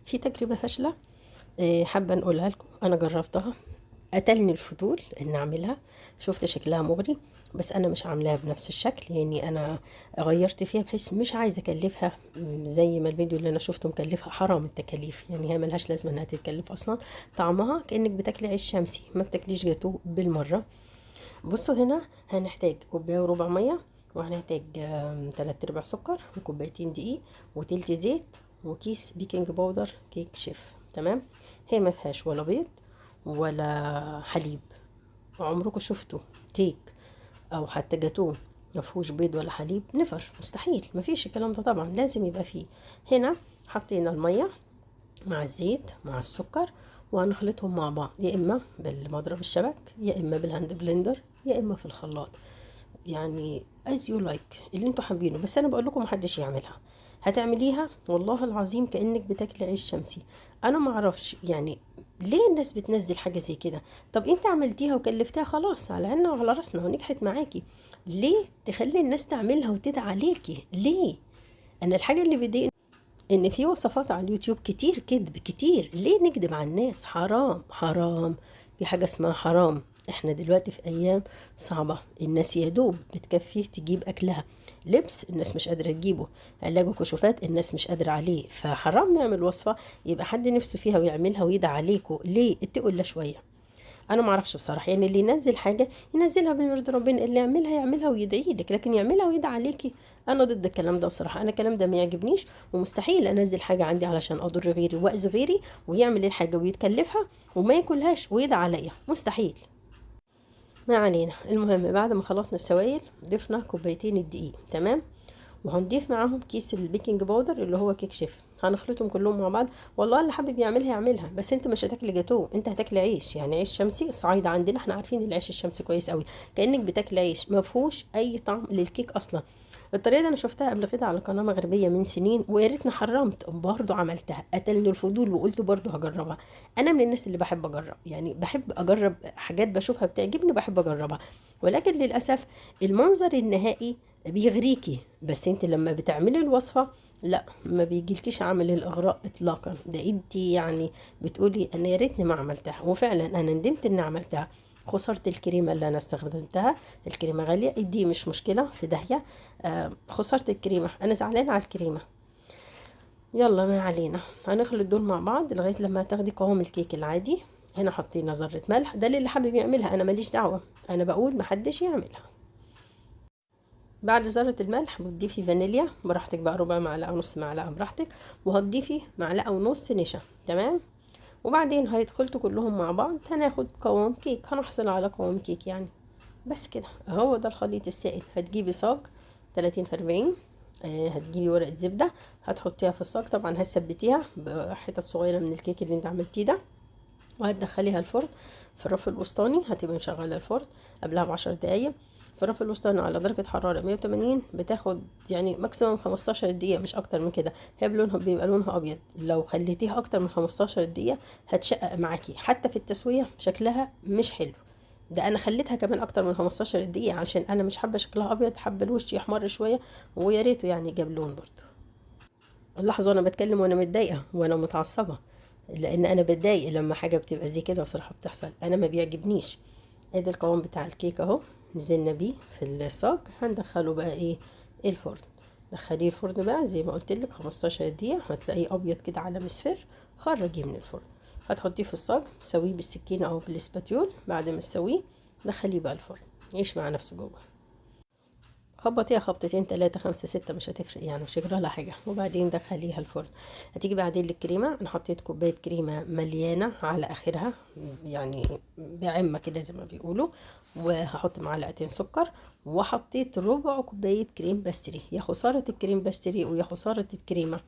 في تجربة فاشلة حابة نقولها لكم. أنا جربتها، قتلني الفضول إن أعملها، شفت شكلها مغري، بس أنا مش عاملاها بنفس الشكل، يعني أنا غيرت فيها بحيث مش عايزة أكلفها زي ما الفيديو اللي أنا شفته مكلفها. حرام التكاليف، يعني هي ملهاش لازمة إنها تتكلف أصلا. طعمها كأنك بتاكلي عيش شمسي، ما بتاكليش جاتوه بالمرة. بصوا هنا هنحتاج كوباية وربع مية، وهنحتاج 3/4 سكر، وكوبايتين دقيق، وتلت زيت، وكيس baking powder كيك شيف. تمام. هي ما فيهاش ولا بيض ولا حليب. عمركم شفتوا كيك او حتى جاتوه ما فيهوش بيض ولا حليب؟ never، مستحيل، ما فيش الكلام ده طبعا، لازم يبقى فيه. هنا حطينا المية مع الزيت مع السكر، وهنخلطهم مع بعض، يا اما بالمضرب الشبك، يا اما بال hand blender، يا اما في الخلاط، يعني as you like اللي انتوا حابينه. بس انا بقول لكم محدش يعملها. هتعمليها والله العظيم كأنك بتاكلي عيش شمسي. انا ما اعرفش يعني ليه الناس بتنزل حاجة زي كده. طب انت عملتيها وكلفتها، خلاص على عيننا وعلى راسنا ونجحت معاكي، ليه تخلي الناس تعملها وتدعي عليكي؟ ليه؟ انا الحاجة اللي بتضايقني ان في وصفات على اليوتيوب كتير كذب كتير. ليه نكذب على الناس؟ حرام، حرام، في حاجة اسمها حرام. احنا دلوقتي في ايام صعبة، الناس يا دوب بتكفي تجيب اكلها، لبس الناس مش قادرة تجيبه، علاج وكشوفات الناس مش قادرة عليه، فحرام نعمل وصفة يبقى حد نفسه فيها ويعملها ويدعي عليكم. ليه؟ اتقوا الله شوية. انا ما اعرفش بصراحة، يعني اللي ينزل حاجة ينزلها بما يرضي ربنا، اللي يعملها يعملها ويدعي لك، لكن يعملها ويدعي عليكي انا ضد الكلام ده بصراحة. انا الكلام ده ما يعجبنيش، ومستحيل انزل حاجة عندي علشان اضر غيري واذي غيري ويعمل الحاجة ويتكلفها وما ياكلهاش ويدعي عليا، مستحيل. ما علينا. المهم بعد ما خلطنا السوائل ضفنا كوبايتين الدقيق، تمام، وهنضيف معاهم كيس ال baking powder اللي هو كيك شيف. هنخلطهم كلهم مع بعض. والله اللي حابب يعملها يعملها، بس انت مش هتاكلي جاتوه، انت هتاكلي عيش، يعني عيش شمسي. الصعايده عندنا احنا عارفين العيش الشمسي كويس قوي، كانك بتاكلي عيش ما فيهوش اي طعم للكيك اصلا. الطريقة دي انا شفتها قبل كده على قناة مغربية من سنين، ويا ريتني حرمت، برضه عملتها، قتلني الفضول وقلت برضه هجربها. انا من الناس اللي بحب اجرب، يعني بحب اجرب حاجات بشوفها بتعجبني بحب اجربها، ولكن للاسف المنظر النهائي بيغريكي، بس انت لما بتعملي الوصفة لا، ما بيجيلكيش عمل الاغراء اطلاقا. ده انت يعني بتقولي انا يا ريتني ما عملتها، وفعلا انا ندمت اني عملتها. خسرت الكريمة اللي انا استخدمتها، الكريمة غالية، دي مش مشكلة في داهية. خسرت الكريمة، انا زعلانة على الكريمة. يلا ما علينا، هنخلط دول مع بعض لغاية لما تاخدي قوام الكيك العادي. هنا حطينا ذره ملح، ده اللي حابب يعملها، انا ماليش دعوه، انا بقول محدش يعملها. بعد ذره الملح بتضيفي فانيليا براحتك بقى، ربع معلقه ونص معلقه براحتك، وهتضيفي معلقه ونص نشا، تمام. وبعدين هيتخلطوا كلهم مع بعض، هناخد قوام كيك، هنحصل على قوام كيك يعني. بس كده، هو ده الخليط السائل. هتجيبي صاج 30 في 40، هتجيبي ورقة زبدة هتحطيها في الصاج، طبعا هتثبتيها بحتت صغيرة من الكيك اللي انت عملتيه ده، وهتدخليها الفرن في الرف الوسطاني. هتبقي مشغلة الفرن قبلها ب10 دقايق في الرف الوسطاني على درجة حرارة 180، بتاخد يعني maximum 15 دقيقة، مش أكتر من كده. هي بيبقى لونها أبيض، لو خليتيها أكتر من 15 دقيقة هتشقق معاكي، حتى في التسوية شكلها مش حلو. ده أنا خليتها كمان أكتر من 15 دقيقة عشان أنا مش حابة شكلها أبيض، حابة الوش يحمر شوية، ويا ريته يعني جاب لون برضو. اللحظة وأنا بتكلم وأنا متضايقة وأنا متعصبة، لأن أنا بتضايق لما حاجة بتبقى زي كده بصراحة بتحصل، أنا ما بيعجبنيش. ادي القوام بتاع الكيك اهو، نزلنا بيه في الصاج، هندخله بقى ايه الفرن. دخليه الفرن بقى زي ما قلت لك 15 دقيقة، هتلاقيه ابيض كده على مصفر. خرجيه من الفرن، هتحطيه في الصاج، سويه بالسكينة او بالاسباتيول. بعد ما تسويه دخليه بقى الفرن، يعيش مع نفسه جوه. خبطيها خبطتين 3 5 6 مش هتفرق يعني، مش هيجرى لها حاجة. وبعدين دخليها الفرن. هتيجي بعدين للكريمه. انا حطيت كوباية كريمة مليانة على اخرها، يعني بعمه كده زي ما بيقولوا، وهحط معلقتين سكر، وحطيت ربع كوباية cream pastry. يا خسارة ال cream pastry ويا خسارة الكريمة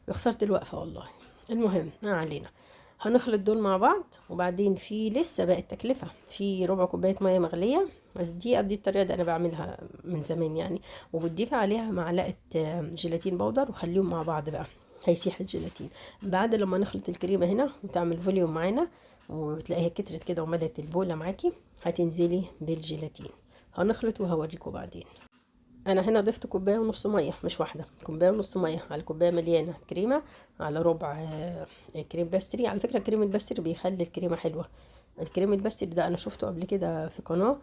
ويا خسارة الوقفة والله. المهم ما علينا، هنخلط دول مع بعض. وبعدين في لسه باقي التكلفة، في ربع كوباية مية مغليه، بس دي الطريقة دي انا بعملها من زمان يعني، وبتضيفي عليها معلقه gelatin powder، وخليهم مع بعض بقى هيسيح الجيلاتين. بعد لما نخلط الكريمة هنا وتعمل volume معانا وتلاقيها كترت كده وملت البوله معاكي، هتنزلي بالجيلاتين. هنخلط وهوريكم بعدين. انا هنا ضفت كوباية ونص مية، مش واحدة، كوباية ونص مية على كوباية مليانة كريمة، على ربع cream pastry. على فكرة ال cream ال pastry بيخلي الكريمة حلوة. ال cream ال pastry ده انا شفته قبل كده في قناة،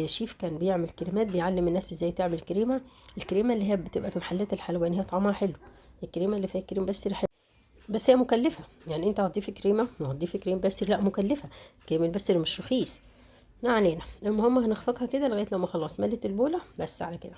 شيف كان بيعمل كريمات، بيعلم الناس ازاي تعمل كريمة. الكريمة اللي هي بتبقى في محلات الحلواني هي طعمها حلو، الكريمة اللي فيها cream pastry حلو، بس هي مكلفة. يعني انت هتضيفي كريمة وهتضيفي cream pastry، لا مكلفة، cream ال pastry مش رخيص. ما علينا، المهم هنخفقها كده لغاية لما خلاص ملت البوله، بس على كده.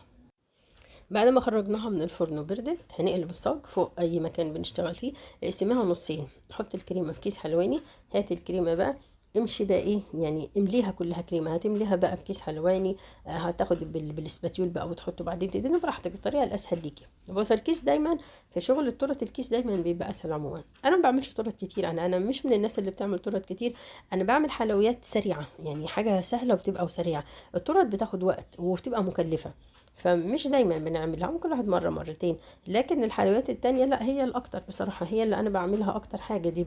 بعد ما خرجناها من الفرن وبردت، هنقلب الصاج فوق اي مكان بنشتغل فيه، اقسميها نصين، حط الكريمة في كيس حلواني. هات الكريمة بقى، امشي بقى ايه يعني، امليها كلها كريمة. هتمليها بقى بكيس حلواني، هتاخد بال spatule بقى وتحطه بعدين تدينا براحتك، الطريقة الاسهل ليكي. بص الكيس دايما في شغل التورت، الكيس دايما بيبقى اسهل عموما. انا ما بعملش تورت كتير، انا مش من الناس اللي بتعمل تورت كتير. انا بعمل حلويات سريعة، يعني حاجة سهلة وبتبقى وسريعة. التورت بتاخد وقت وبتبقى مكلفة، فمش دايما بنعملها، ممكن الواحد مرة مرتين. لكن الحلويات التانية لا، هي الاكتر بصراحة، هي اللي انا بعملها اكتر حاجة. دي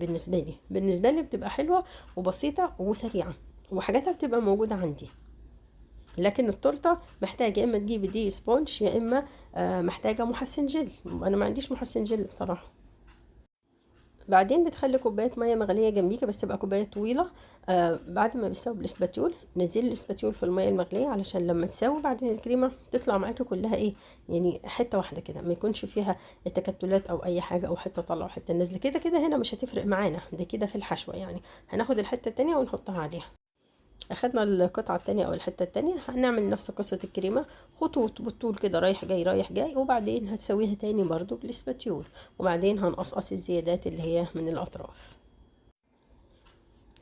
بالنسبة لي بتبقى حلوة وبسيطة وسريعة، وحاجاتها بتبقى موجودة عندي. لكن التورتة محتاجة يا اما تجيبي دي sponge، يا اما محتاجة محسن جل. انا ما عنديش محسن جل بصراحة. بعدين بتخلي كوباية مية مغليه جنبيكي، بس تبقى كوباية طويلة. بعد ما بتسوي بال spatule، نزلي ال spatule في المية المغليه علشان لما تسوي بعدين الكريمة تطلع معاكي كلها ايه يعني حتة واحدة كده، ما يكونش فيها تكتلات او اي حاجة، او حتة طالعه وحتة نازله كده كده. هنا مش هتفرق معانا، ده كده في الحشوه يعني. هناخد الحتة التانية ونحطها عليها. اخدنا القطعة التانية او الحتة التانية، هنعمل نفس قصة الكريمة، خطوط بالطول كده رايح جاي رايح جاي، وبعدين هتسويها تاني برضو بال spatule، وبعدين هنقصقص الزيادات اللي هي من الاطراف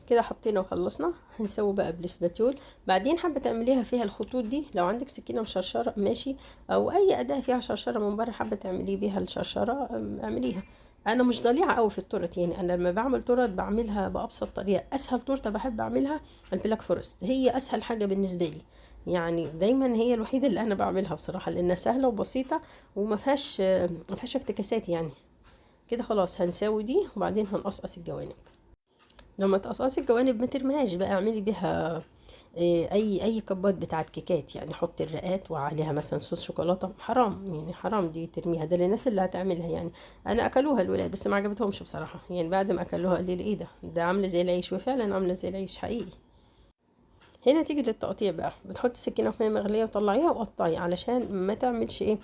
كده. حطينا وخلصنا، هنسوي بقى بال spatule. بعدين حابة تعمليها فيها الخطوط دي، لو عندك سكينة مشرشره ماشي، او اي اداه فيها شرشره من بره حابة تعمليه بيها الشرشره اعمليها. انا مش ضليعه قوي في التورت، يعني انا لما بعمل تورت بعملها بابسط طريقه. اسهل تورته بحب اعملها ال black forest، هي اسهل حاجة بالنسبة لي، يعني دايما هي الوحيدة اللي انا بعملها بصراحة، لانها سهلة وبسيطة وما فيهاش ما فيهاش افتكاسات يعني. كده خلاص هنساوي دي، وبعدين هنقصقص الجوانب. لما تقصقصي الجوانب ما ترميهاش بقى، اعملي بيها اي كبات بتاعت كيكات يعني، حطي الرقات وعليها مثلا صوص شوكولاتة. حرام يعني، حرام دي ترميها، ده للناس اللي هتعملها يعني. انا اكلوها الولاد بس ما عجبتهمش بصراحة، يعني بعد ما اكلوها قالوا لي ايه ده، ده عامله زي العيش، وفعلا عامله زي العيش حقيقي. هنا تيجي للتقطيع بقى، بتحطي سكينة في مية مغليه وطلعيها وقطعي علشان ما تعملش ايه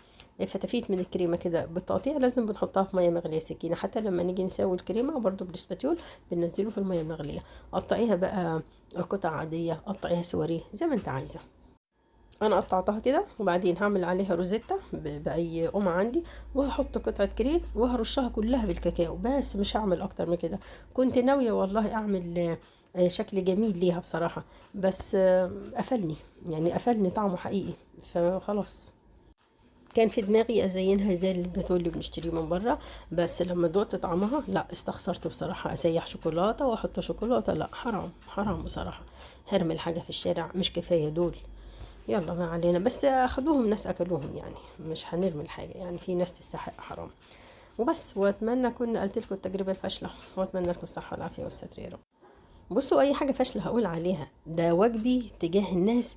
فتافيت من الكريمة كده. بالتقطيع لازم بنحطها في مية مغليه سكينة، حتى لما نيجي نساوي الكريمة برضو بال spatule بننزله في المية المغليه. قطعيها بقى قطع عادية، قطعيها سواريه زي ما انت عايزه. انا قطعتها كده، وبعدين هعمل عليها روزيتا باي قمع عندي، وهحط قطعه كريز وهرشها كلها بالكاكاو، بس مش هعمل اكتر من كده. كنت ناوية والله اعمل شكل جميل ليها بصراحة، بس قفلني يعني، قفلني طعمه حقيقي، فخلاص. كان في دماغي ازينها زي الجاتو اللي بنشتريه من بره، بس لما دقت طعمها لا، استخسرت بصراحة اسيح شوكولاتة واحط شوكولاتة، لا حرام حرام بصراحة، هرمي الحاجة في الشارع مش كفاية دول. يلا ما علينا، بس اخدوهم ناس اكلوهم يعني، مش هنرمي الحاجة يعني، في ناس تستحق حرام. وبس، واتمنى اكون نقلت لكم التجربة الفاشلة، واتمنى لكم الصحة والعافية والستر يا رب. بصوا اي حاجة فاشلة هقول عليها، ده واجبي تجاه الناس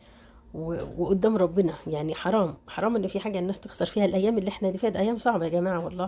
وقدام ربنا يعني، حرام حرام ان في حاجة الناس تخسر فيها. الايام اللي احنا دي فيها ده ايام صعبة يا جماعة والله.